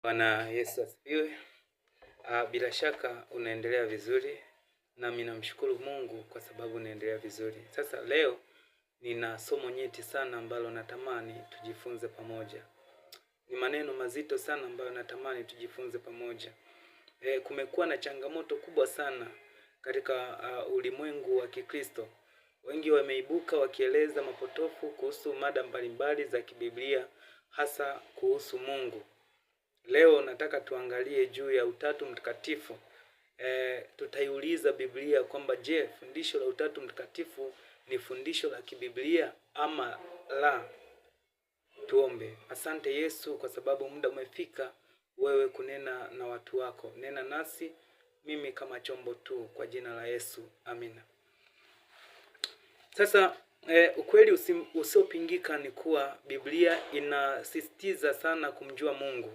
Bwana Yesu asifiwe. Bila shaka unaendelea vizuri, nami namshukuru Mungu kwa sababu unaendelea vizuri. Sasa leo nina somo nyeti sana ambalo natamani tujifunze pamoja. Ni maneno mazito sana ambayo natamani tujifunze pamoja. Kumekuwa na changamoto kubwa sana katika ulimwengu wa Kikristo. Wengi wameibuka wakieleza mapotofu kuhusu mada mbalimbali za kibiblia, hasa kuhusu Mungu. Leo nataka tuangalie juu ya Utatu Mtakatifu. Tutaiuliza Biblia kwamba je, fundisho la Utatu Mtakatifu ni fundisho la kibiblia ama la? Tuombe. Asante Yesu kwa sababu muda umefika wewe kunena na watu wako. Nena nasi, mimi kama chombo tu, kwa jina la Yesu, amina. Sasa ukweli usiopingika ni kuwa Biblia inasisitiza sana kumjua Mungu,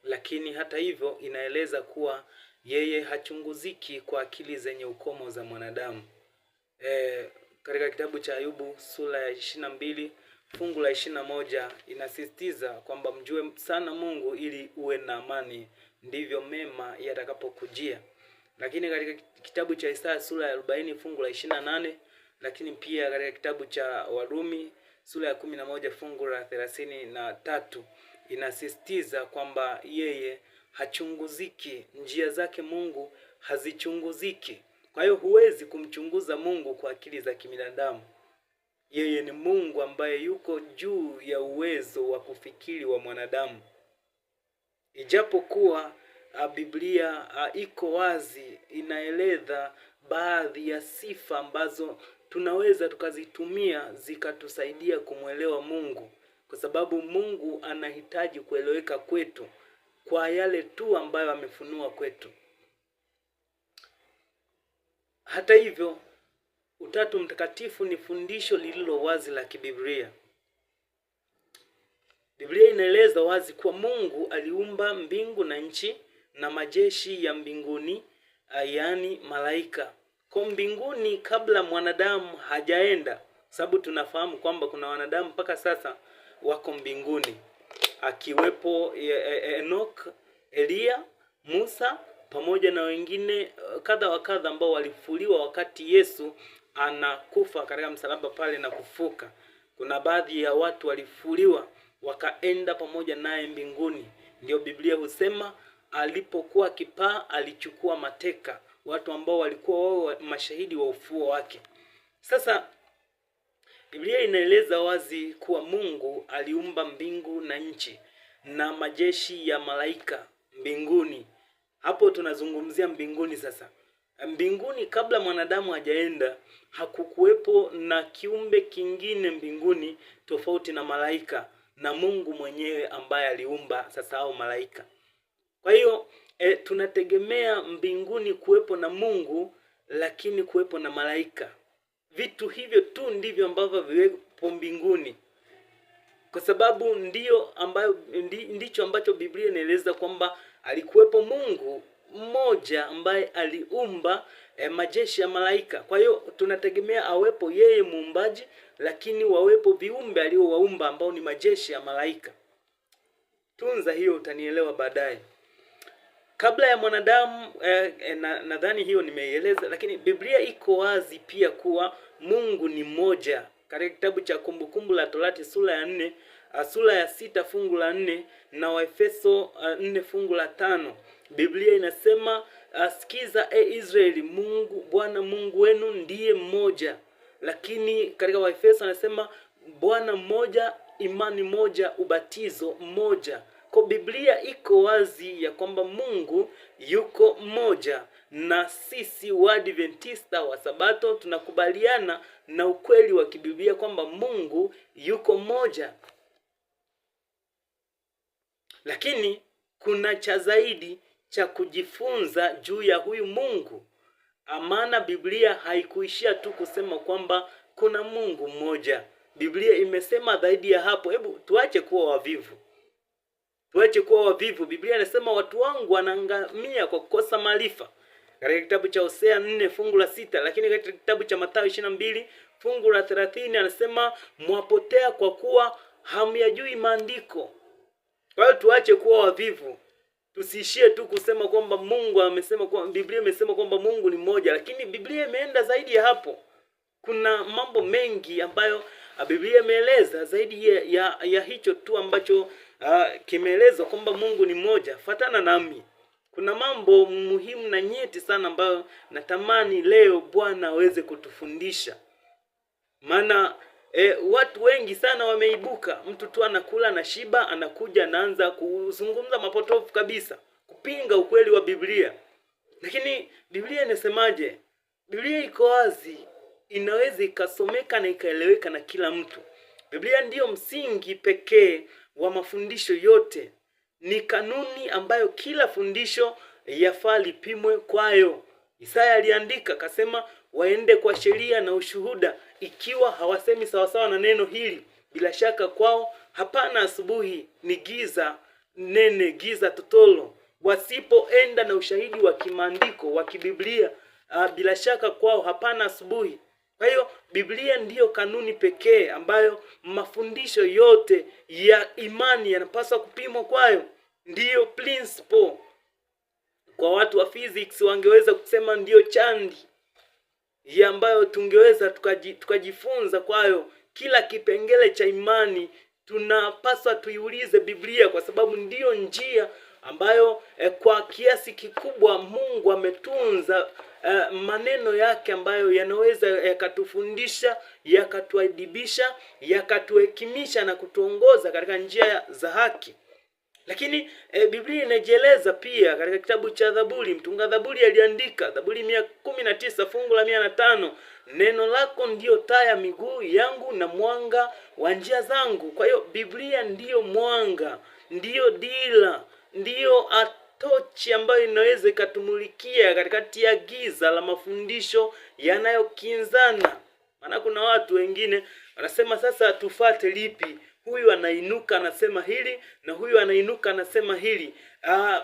lakini hata hivyo inaeleza kuwa yeye hachunguziki kwa akili zenye ukomo za mwanadamu. Katika kitabu cha Ayubu sura ya 22 fungu la 21 inasisitiza kwamba mjue sana Mungu ili uwe na amani, ndivyo mema yatakapokujia. Lakini katika kitabu cha Isaya sura ya 40 fungu la 28, lakini pia katika kitabu cha Warumi sura ya 11 fungu la 33 inasisitiza kwamba yeye hachunguziki, njia zake Mungu hazichunguziki. Kwa hiyo huwezi kumchunguza Mungu kwa akili za kibinadamu. Yeye ni Mungu ambaye yuko juu ya uwezo wa kufikiri wa mwanadamu. Ijapokuwa Biblia iko wazi, inaeleza baadhi ya sifa ambazo tunaweza tukazitumia zikatusaidia kumwelewa Mungu, kwa sababu Mungu anahitaji kueleweka kwetu kwa yale tu ambayo amefunua kwetu. Hata hivyo, Utatu Mtakatifu ni fundisho lililo wazi la kibiblia. Biblia inaeleza wazi kuwa Mungu aliumba mbingu na nchi na majeshi ya mbinguni, yaani malaika. Kwa mbinguni kabla mwanadamu hajaenda, sababu tunafahamu kwamba kuna wanadamu mpaka sasa wako mbinguni, akiwepo Enoch, Eliya, Musa pamoja na wengine kadha wa kadha ambao walifuliwa wakati Yesu anakufa katika msalaba pale na kufuka. Kuna baadhi ya watu walifuliwa wakaenda pamoja naye mbinguni. Ndio Biblia husema alipokuwa akipaa alichukua mateka watu ambao walikuwa wao mashahidi wa ufuo wake. Sasa Biblia inaeleza wazi kuwa Mungu aliumba mbingu na nchi na majeshi ya malaika mbinguni. Hapo tunazungumzia mbinguni sasa. Mbinguni kabla mwanadamu hajaenda hakukuwepo na kiumbe kingine mbinguni tofauti na malaika na Mungu mwenyewe ambaye aliumba sasa hao malaika. Kwa hiyo tunategemea mbinguni kuwepo na Mungu lakini kuwepo na malaika. Vitu hivyo tu ndivyo ambavyo viwepo mbinguni, kwa sababu ndiyo ambayo ndicho ambacho Biblia inaeleza kwamba alikuwepo Mungu mmoja ambaye aliumba majeshi ya malaika. Kwa hiyo tunategemea awepo yeye muumbaji, lakini wawepo viumbe aliowaumba ambao ni majeshi ya malaika. Tunza hiyo, utanielewa baadaye. Kabla ya mwanadamu nadhani hiyo nimeieleza, lakini Biblia iko wazi pia kuwa Mungu ni mmoja. Katika kitabu cha Kumbukumbu la Torati sura ya 4, sura ya 6 fungu la 4 na Waefeso 4 fungu la 5, Biblia inasema sikiza e Israeli, Mungu Bwana Mungu wenu ndiye mmoja. Lakini katika Waefeso anasema Bwana mmoja, imani moja, ubatizo mmoja. Kwa Biblia iko wazi ya kwamba Mungu yuko mmoja, na sisi Waadventista wa Sabato tunakubaliana na ukweli wa kibiblia kwamba Mungu yuko mmoja. Lakini kuna cha zaidi cha kujifunza juu ya huyu Mungu. Maana Biblia haikuishia tu kusema kwamba kuna Mungu mmoja. Biblia imesema zaidi ya hapo. Hebu tuache kuwa wavivu. Tuache kuwa wavivu. Biblia inasema watu wangu wanaangamia kwa kukosa maarifa. Katika kitabu cha Hosea 4 fungu la 6, lakini katika kitabu cha Mathayo 22 fungu la 30 anasema mwapotea kwa kuwa hamyajui maandiko. Kwa hiyo tuache kuwa wavivu. Tusiishie tu kusema kwamba Mungu amesema kwa Biblia imesema kwamba Mungu ni mmoja, lakini Biblia imeenda zaidi ya hapo. Kuna mambo mengi ambayo Biblia imeeleza zaidi ya hicho tu ambacho kimeelezwa kwamba Mungu ni mmoja. Fatana nami. Kuna mambo muhimu na nyeti sana ambayo natamani leo Bwana aweze kutufundisha. Maana watu wengi sana wameibuka, mtu tu anakula na shiba, anakuja anaanza kuzungumza mapotofu kabisa, kupinga ukweli wa Biblia. Lakini Biblia inasemaje? Biblia iko wazi, inaweza ikasomeka na ikaeleweka na kila mtu. Biblia ndiyo msingi pekee wa mafundisho yote, ni kanuni ambayo kila fundisho yafaa lipimwe kwayo. Isaya aliandika akasema, waende kwa sheria na ushuhuda, ikiwa hawasemi sawasawa na neno hili, bila shaka kwao hapana asubuhi, ni giza nene, giza totolo. Wasipoenda na ushahidi wa kimaandiko wa kibiblia, bila shaka kwao hapana asubuhi. Kwa hiyo Biblia ndiyo kanuni pekee ambayo mafundisho yote ya imani yanapaswa kupimwa kwayo, ndiyo principle. Kwa watu wa physics wangeweza kusema ndiyo chandi ya ambayo tungeweza tukajifunza kwayo. Kila kipengele cha imani tunapaswa tuiulize Biblia, kwa sababu ndiyo njia ambayo kwa kiasi kikubwa Mungu ametunza maneno yake ambayo yanaweza yakatufundisha, yakatuadibisha, yakatuhekimisha na kutuongoza katika njia za haki. Lakini Biblia inajieleza pia katika kitabu cha Zaburi. Mtunga Zaburi aliandika Zaburi 119 fungu la 105, neno lako ndiyo taa ya miguu yangu na mwanga wa njia zangu. Kwa hiyo Biblia ndiyo mwanga, ndiyo dira, ndiyo tochi ambayo inaweza ikatumulikia katikati ya giza la mafundisho yanayokinzana. Maana kuna watu wengine wanasema sasa tufate lipi? Huyu anainuka anasema hili na huyu anainuka anasema hili.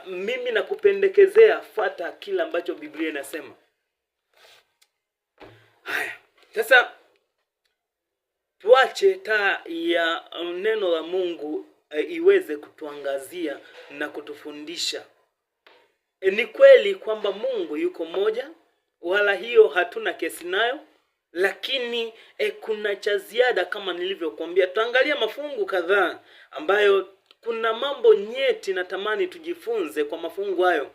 Mimi nakupendekezea fata kila ambacho Biblia inasema. Haya, sasa tuache taa ya neno la Mungu iweze kutuangazia na kutufundisha. Ni kweli kwamba Mungu yuko mmoja, wala hiyo hatuna kesi nayo, lakini kuna cha ziada kama nilivyokuambia. Tuangalia mafungu kadhaa ambayo kuna mambo nyeti natamani tujifunze kwa mafungu hayo.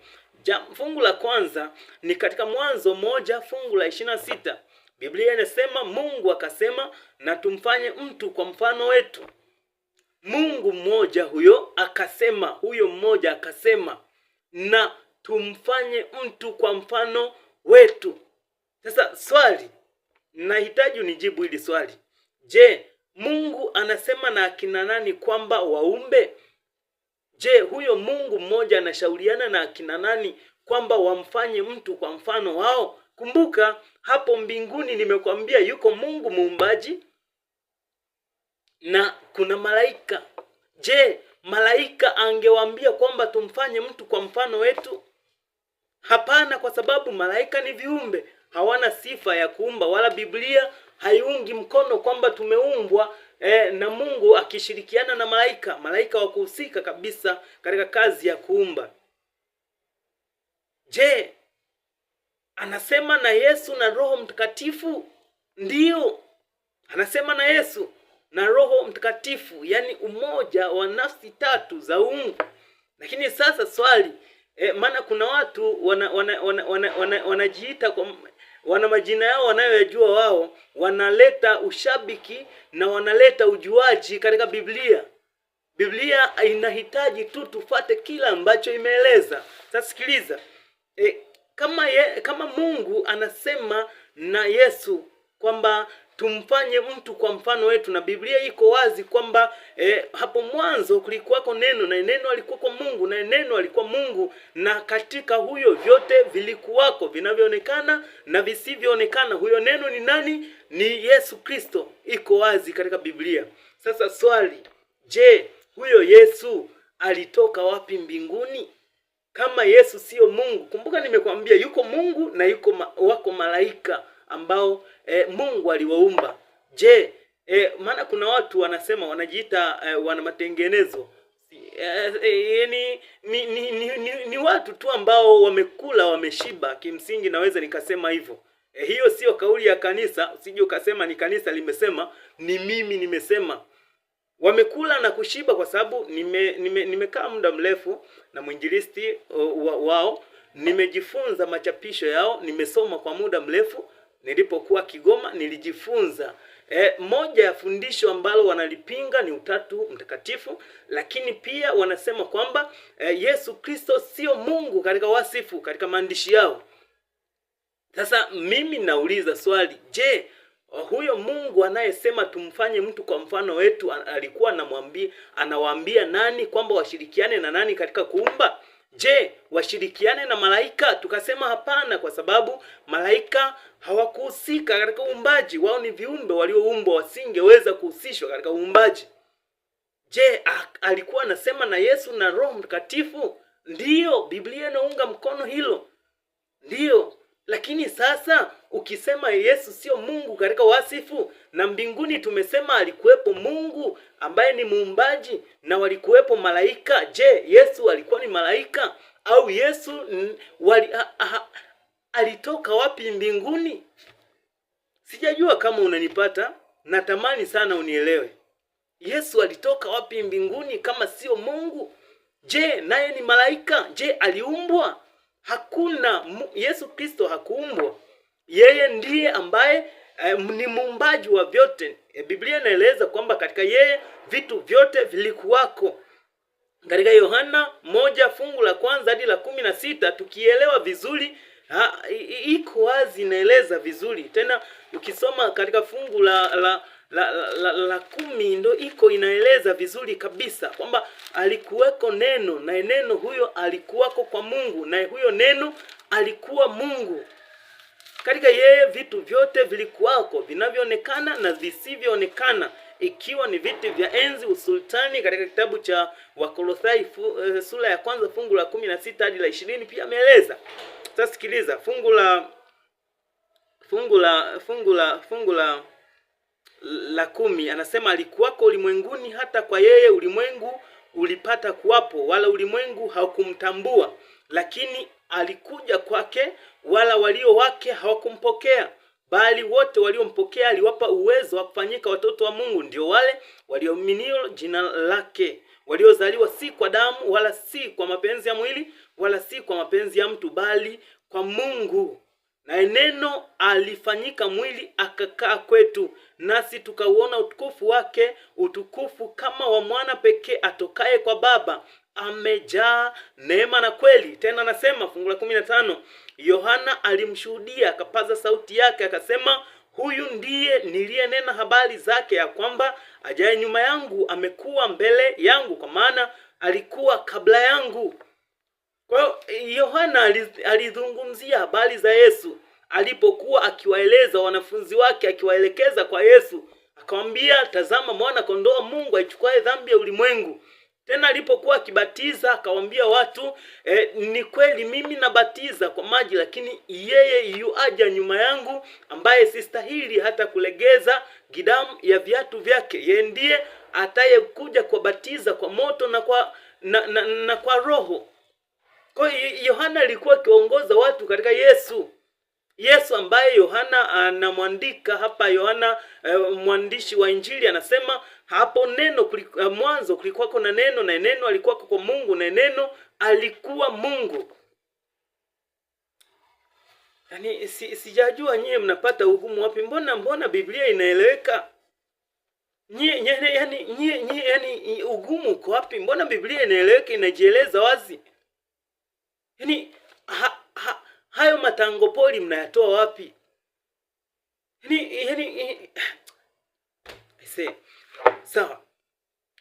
Fungu la kwanza ni katika Mwanzo 1 fungu la 26. Biblia inasema Mungu akasema, na tumfanye mtu kwa mfano wetu. Mungu mmoja huyo akasema, huyo mmoja akasema, na tumfanye mtu kwa mfano wetu. Sasa swali, nahitaji unijibu hili swali. Je, Mungu anasema na akina nani kwamba waumbe? Je, huyo Mungu mmoja anashauriana na akina nani kwamba wamfanye mtu kwa mfano wao? Kumbuka hapo mbinguni nimekwambia yuko Mungu muumbaji na kuna malaika. Je, malaika angewaambia kwamba tumfanye mtu kwa mfano wetu? Hapana, kwa sababu malaika ni viumbe, hawana sifa ya kuumba, wala Biblia haiungi mkono kwamba tumeumbwa na Mungu akishirikiana na malaika. Malaika wa kuhusika kabisa katika kazi ya kuumba. Je, anasema na Yesu na Roho Mtakatifu? Ndiyo, anasema na Yesu na Roho Mtakatifu, yani umoja wa nafsi tatu za uungu. Lakini sasa swali, maana kuna watu wanajiita wana majina yao wanayoyajua wao, wanaleta ushabiki na wanaleta ujuaji katika Biblia. Biblia inahitaji tu tufate kila ambacho imeeleza. Sasa sikiliza, kama Mungu anasema na Yesu kwamba tumfanye mtu kwa mfano wetu, na Biblia iko wazi kwamba hapo mwanzo kulikuwako neno, na neno alikuwa kwa Mungu, na neno alikuwa Mungu, na katika huyo vyote vilikuwako, vinavyoonekana na visivyoonekana. Huyo neno ni nani? Ni Yesu Kristo. Iko wazi katika Biblia. Sasa swali, je, huyo Yesu alitoka wapi mbinguni? Kama Yesu sio Mungu, kumbuka nimekwambia yuko Mungu na yuko wako malaika ambao Mungu aliwaumba. Je, maana kuna watu wanasema wanajiita wana matengenezo. Ni watu tu ambao wamekula wameshiba, kimsingi naweza nikasema hivyo. Hiyo sio kauli ya kanisa, usije ukasema ni kanisa limesema, ni mimi nimesema. Wamekula na kushiba kwa sababu nimekaa muda mrefu na mwinjilisti wao, nimejifunza machapisho yao, nimesoma kwa muda mrefu. Nilipokuwa Kigoma nilijifunza. Moja ya fundisho ambalo wanalipinga ni Utatu Mtakatifu, lakini pia wanasema kwamba Yesu Kristo sio Mungu katika wasifu, katika maandishi yao. Sasa mimi nauliza swali, je, huyo Mungu anayesema tumfanye mtu kwa mfano wetu alikuwa anawaambia nani kwamba washirikiane na nani katika kuumba? Je, washirikiane na malaika? Tukasema hapana, kwa sababu malaika hawakuhusika katika uumbaji. Wao ni viumbe walioumbwa, wasingeweza kuhusishwa katika uumbaji. Je, alikuwa anasema na Yesu na Roho Mtakatifu? Ndiyo, Biblia inaunga mkono hilo, ndiyo. Lakini sasa ukisema Yesu sio Mungu katika wasifu, na mbinguni tumesema alikuwepo Mungu ambaye ni muumbaji na walikuwepo malaika. Je, Yesu alikuwa ni malaika au Yesu alitoka wapi mbinguni? Sijajua kama unanipata, natamani sana unielewe. Yesu alitoka wapi mbinguni kama sio Mungu? Je, naye ni malaika? Je, aliumbwa? Hakuna. Yesu Kristo hakuumbwa. Yeye ndiye ambaye ni muumbaji wa vyote. Biblia inaeleza kwamba katika yeye vitu vyote vilikuwako. Katika Yohana 1 fungu la 1 hadi la 16, tukielewa vizuri, iko wazi, inaeleza vizuri. Tena ukisoma katika fungu la 10 ndo iko inaeleza vizuri kabisa kwamba alikuweko neno, na neno huyo alikuwako kwa Mungu, na huyo neno alikuwa Mungu. Katika yeye vitu vyote vilikuwako, vinavyoonekana na visivyoonekana, ikiwa ni viti vya enzi, usultani. Katika kitabu cha Wakolosai sura ya 1 fungu la 16 hadi la 20 pia ameeleza. Sasa sikiliza fungu la 10, anasema alikuwako ulimwenguni, hata kwa yeye ulimwengu ulipata kuwapo, wala ulimwengu haukumtambua, lakini alikuja kwake, wala walio wake hawakumpokea, bali wote waliompokea aliwapa uwezo wa kufanyika watoto wa Mungu, ndio wale walioaminio jina lake, waliozaliwa si kwa damu, wala si kwa mapenzi ya mwili, wala si kwa mapenzi ya mtu, bali kwa Mungu. Na neno alifanyika mwili akakaa kwetu, nasi tukauona utukufu wake, utukufu kama wa mwana pekee atokaye kwa Baba, amejaa neema na kweli. Tena anasema fungu la 15, Yohana alimshuhudia akapaza sauti yake akasema, huyu ndiye niliyenena habari zake, ya kwamba ajaye nyuma yangu amekuwa mbele yangu, kwa maana alikuwa kabla yangu. Kwa hiyo Yohana alizungumzia habari za Yesu alipokuwa akiwaeleza wanafunzi wake, akiwaelekeza kwa Yesu, akamwambia, tazama mwana kondoo Mungu aichukuaye dhambi ya ulimwengu. Tena alipokuwa akibatiza akawaambia watu, ni kweli mimi nabatiza kwa maji, lakini yeye yuaja nyuma yangu ambaye sistahili hata kulegeza gidamu ya viatu vyake. Yeye ndiye atayekuja kuwabatiza kwa moto na kwa na kwa Roho. Kwa hiyo Yohana alikuwa akiongoza watu katika Yesu. Yesu ambaye Yohana anamwandika hapa. Yohana mwandishi wa Injili anasema hapo neno mwanzo kulikuwako na neno, na neno alikuwako kwa Mungu, na neno alikuwa Mungu. Yaani sijajua nyie mnapata ugumu wapi? Mbona Biblia inaeleweka? Nyie ugumu uko wapi? Mbona Biblia inaeleweka, inajieleza wazi? Yaani hayo matango poli mnayatoa wapi? Sawa.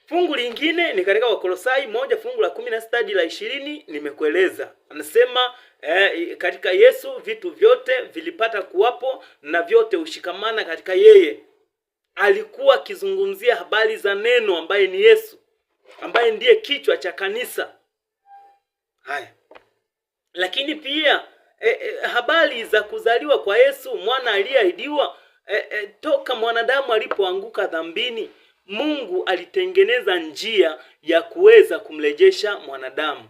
Fungu lingine ni katika Wakolosai 1 fungu la 16 hadi la 20, nimekueleza. Anasema katika Yesu vitu vyote vilipata kuwapo na vyote hushikamana katika yeye. Alikuwa akizungumzia habari za neno ambaye ni Yesu, ambaye ndiye kichwa cha kanisa. Haya. Lakini pia habari za kuzaliwa kwa Yesu mwana aliyeahidiwa, toka mwanadamu alipoanguka dhambini, Mungu alitengeneza njia ya kuweza kumrejesha mwanadamu.